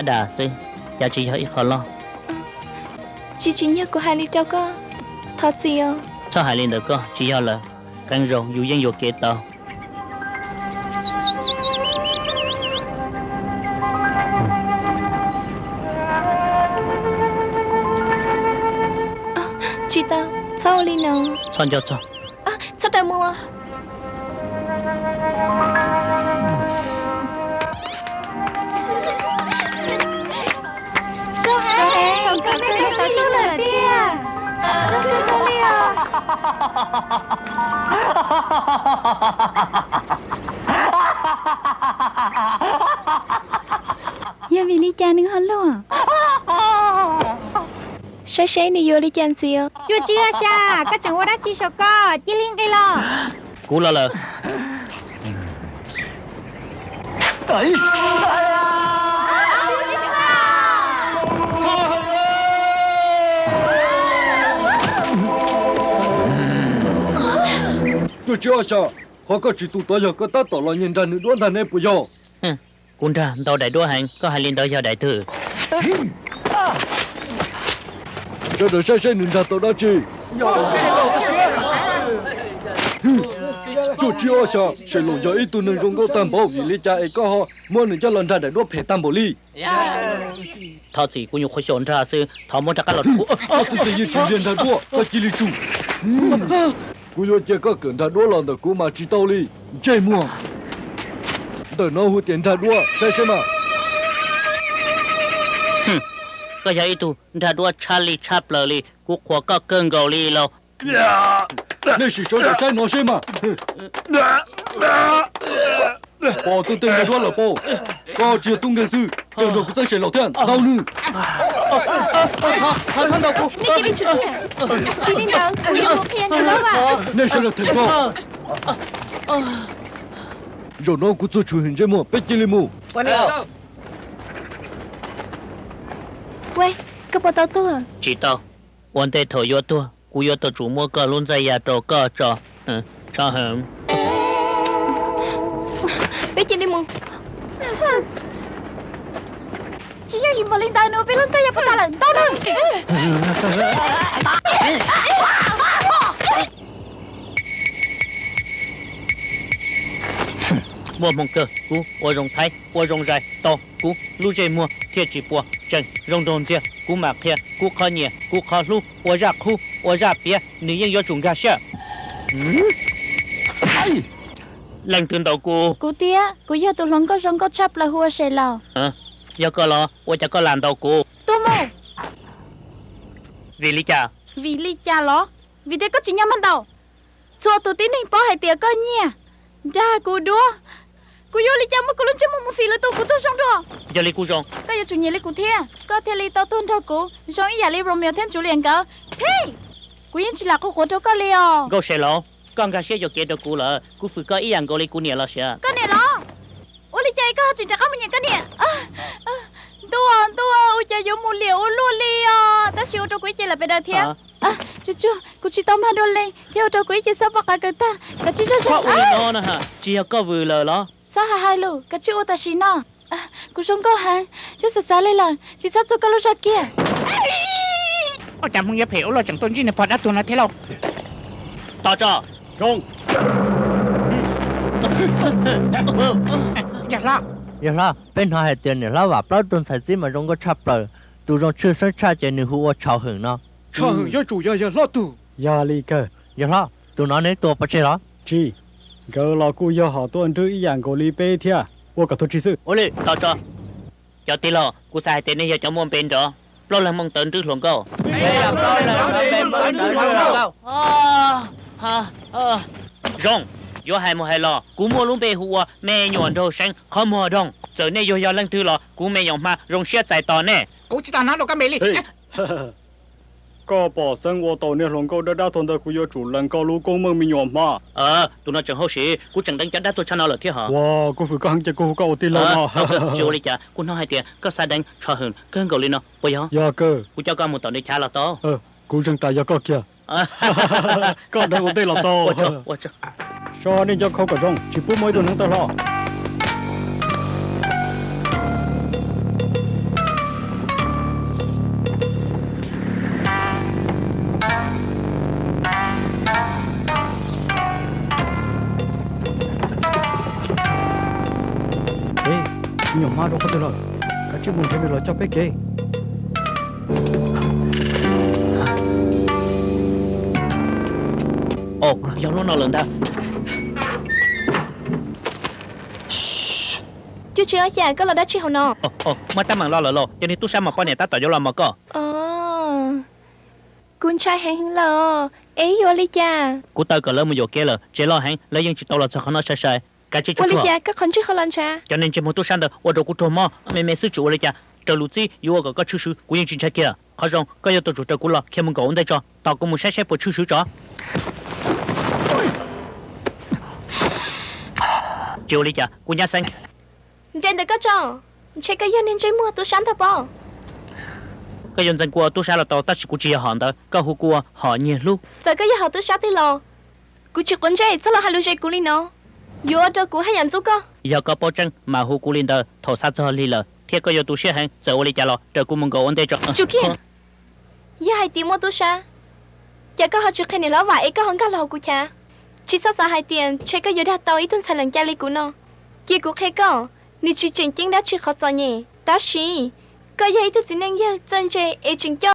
Ab dam xwb, cas tsis yog ib qho loj. Tsis tsim nyog kuv hais li rau koj, thov txim os. Txhob hais li ntawd koj, tsis yog lawm. Qee zaus yus yeej yuam kev tau. Tsis tau, txhob ua li no. Txhob nco txog. Txhob raws mus. Zoo heev, koj peb tau sib hlub lawm tiag. Zoo kawg li os. Yog vim li cas nws ho luag? Saib seb nws yuav li cas ntxiv. Cuaj tsib ob xya, koj tseem ua dab tsi saum koj? Cia li nqis los. Kuv los lawm. Cuaj tsib ob xya, qhov koj tsis tu tuav yog koj tab tom los nyiag nrag nws duab ntag ne puas yog? Kuv nrag ntau daim duab heev, koj hais li ntawd yog daim twg? Sawv daws saib seb nws nrag tau dab tsi. Cuaj tsib ob xya, Seloos yog ib tug neeg zoo nkauj tag npaum, vim li cas es koj ho muab nws coj los nrag daim duab phem tag npaum li? Thov txim, kuv nyuam qhuav xyaum nrag xwb, thov muab rov qab los rau kuv. Koj tus twg yeej tsis nyiag nrag duab, koj cia li tsum. Kuv yuav cia koj kawm nrag duab los ntawm kuv mas tsis tau li, ntsej muag. Ntawm no hu tias nrag duab, saib seb mas. Koj yog ib tug nrag duab tshaj li tshaj plaws li, kuv qhuas koj kawg nkaus li lauj. Nej sim sawv daws saib no seb mas. Pom tus twg nrag duab lawm pob? Koj tsis yog tub nkeeg xwb, tseem nrog kuv txeeb Seloos thiab, ntaus nws. Nej cia li tsum thiab, tsis li ntawd kuv yuav mus qhia nrag duab. Nej sawv daws them koj. Zaum no kuv txuag tshwm heem ntsej muag, peb cia li mus. Koj puas tau tuag? Tsis tau. Ua ntej thaum yuav tuag, kuv yuav tau tsum muab koj lub ntxaj ya rau koj tso. Tso heev. Peb cia li mus. Tsis yooj yim npaum li ntawd, nws ua peb lub ntxaj ya puas tas lawm, ntaus nws. Muaj hmoo kawg, kuv ua zoo thaib, ua zoo zais, tos kuv lub ntsej muag thiaj tsis puas, tseem zoo nraug ntxiag, kuv mam qhia kuv qhov nyiam, kuv qhov hlub, ua zaj qhub, ua zaj piav, nws yeej yuav tsum nkag siab. Leej twg ntaus kuv? Kuv thiab, kuv yog tus hluas nkauj zoo nkauj tshaj plaws hu ua Seloos. Yog koj los ua cas koj lam ntaus kuv? Tuag mus. Vim li cas? Vim li cas los? Vim tias koj tsim nyog mag ntaus. Txhua tus tib neeg paub hais tias koj nyiag nrag kuv duab. Kuv yuav ua li cas muab kuv lub ntsej muag mus fim lwm tus kuv tuag zoo dua? Yog li kuj zoo. Koj yuav tsum nyiam li kuv thiab, koj thiaj li tau tuag nrog kuv zoo ib yam li Romeo thiab Juliet nkawd. Phij! Kuv yeej tsis lam qhuas qhuav rau koj li os. Nkauj Seloos, koj nkag siab yuam kev rau kuv lawm, kuv fwm koj ib yam nkaus li kuv niam los sis? Koj niam los? Ua li cas es koj ho tseem rov qab mus nyiam koj niam? Ntuj, ntuj, ua cas yuav mus liam ua luaj li os, tab sis ua rau kuv ib ce lawm pes daws thiab. Tsuag tsuag, kuv tsis tau mag dua li thiab, ua rau kuv ib ce xob poj qav kawg tag, koj tsis zog zog. Ua li no na, tsis yog koj vwm lawm los? Txhob hais hais lus, koj tsis ua tam sim no. Kuv zoo nkauj heev thiab xav xav li lawm, tsis txhob txuag koj lub zog kiag. Ua cas Hmoob yuav phem ua luaj tseem tuaj ntsib niag pog dab tuag no thiab lauj? Tos tso. Yawg hlob, peb hnov hais tias niam hlob vam plaub tug ntxhais txib mas zoo nkauj tshaj plaws, tus zoo tshwj xeeb tshaj ces nws hu ua Tshau Hwm no. Tshau Hwm yuav tsum yog yawg hlob tug. Yog li kawg. Yawg hlob, tus no neb tua pov tseg los? Tsis, nkawd los kuj yog hom tuaj nrwb ib yam nkaus li peb thiab, ua kom tuag tsi xwb. Ua li, tos tso. Cov tij laug, kuv xav hais tias nej yog cov muaj npe nrov, plaub leeg mooj tawv nrwb hluas nkauj. Zoo, yuav hais mus hais los, kuv muaj lub npe hu ua me nyuam nraug seev qhov muag doog. Txawm nej yuav yog leej twg los kuv me nyuam hma zoo siab txais tos nej. Kuv tsis tau hnov dua koj npe li. Koj pom xeeb ua tau niag hluas nkauj dawb dab tuag ntawd, kuv yuav tsum lees koj lub koob meej me nyuam hma. Tus no tseem hauj sim, kuv tseem deev cov dab tuag tshaj no lawm thiab hos. Ua, kuv fwm koj heev ces kuv hu koj ua tij laug no. Tsis ua li cas, kuv hnov hais tias koj xav deev Tshau Hwm kawg nkaus li no puas yog? Yog kawg. Kuv coj koj mus tom nws chav los tau. Kuv zeeg tas yog koj kiag. Koj deev ua ntej los tau. So nej nco khau kom zoo, tsis pub muaj ib tug hneev tawg hlo. Rau qhov twg lawm? Kav tsij mus nrhiav nws los coj peb kev. Yog hnub no lawm ntag. Cuj tsi, ob xya, koj los dab tsi hauv no? Muaj teeb meem los lawm los? Yog niag tub sab mos poj niam tab tom yuav los mos koj. Kuv ntshai heev lawm, es yuav ua li cas? Kuv taw kom lawv mus yuam kev lawm, tsev loj heev, lawv yeej tsis tau los txog qhov no sai sai. Kav tsij ua li cas koj qhov ntsej ho los ntshav? Cov neeg ntsej muag tub sab ntawd ua rau kuv raug mob, me me xwb tseem ua li cas. Raws lus txib yuav ua kom koj tshwj swv, kuv yeej tsis ntshai kiag. Qhov zoo koj yuav tau tsum raws kuv los khiav mus nkaum ua ntej tso, tos kuv mus saib saib puas tshwj swv tso. Tsis ua li cas, kuv nyab xeeb. Nres ntawm koj tso, ntshe koj yog niag ntsej muag tub sab ntag pob. Koj yuav ntxeev kuv ua tub sab los tau, tab sis kuv tsis yog hom ntawd, koj hu kuv ua hom nyiag hlub. Txawm koj yog hom tub sab twg los, kuv tsis quav ntsej txhob los hais lus zes kuv li no, yuav ua rau kuv haj yam ntxub koj. Yog koj paub tseeb mas hu kuv li ntawd, thaum xa txog lig lawm thiab koj yuav tu siab heev, txawm ua li cas los raws kuv mus nkaum ua ntej tso. Tsum kiag! Yog hais tias muaj tub sab, cas koj ho tsis qhia niam hlob Vam es koj ho nkag los hauv kuv chav? Tsis txhob xav hais tias ntshe koj yuav dag tau ib tug ntxhais lees cai li kuv no. Cia kuv qhia koj, nws tsis tseem ceeb dab tsi qhov txom nyem, tab sis koj yog ib tug txiv neej yawg txawj ntse es tseem coj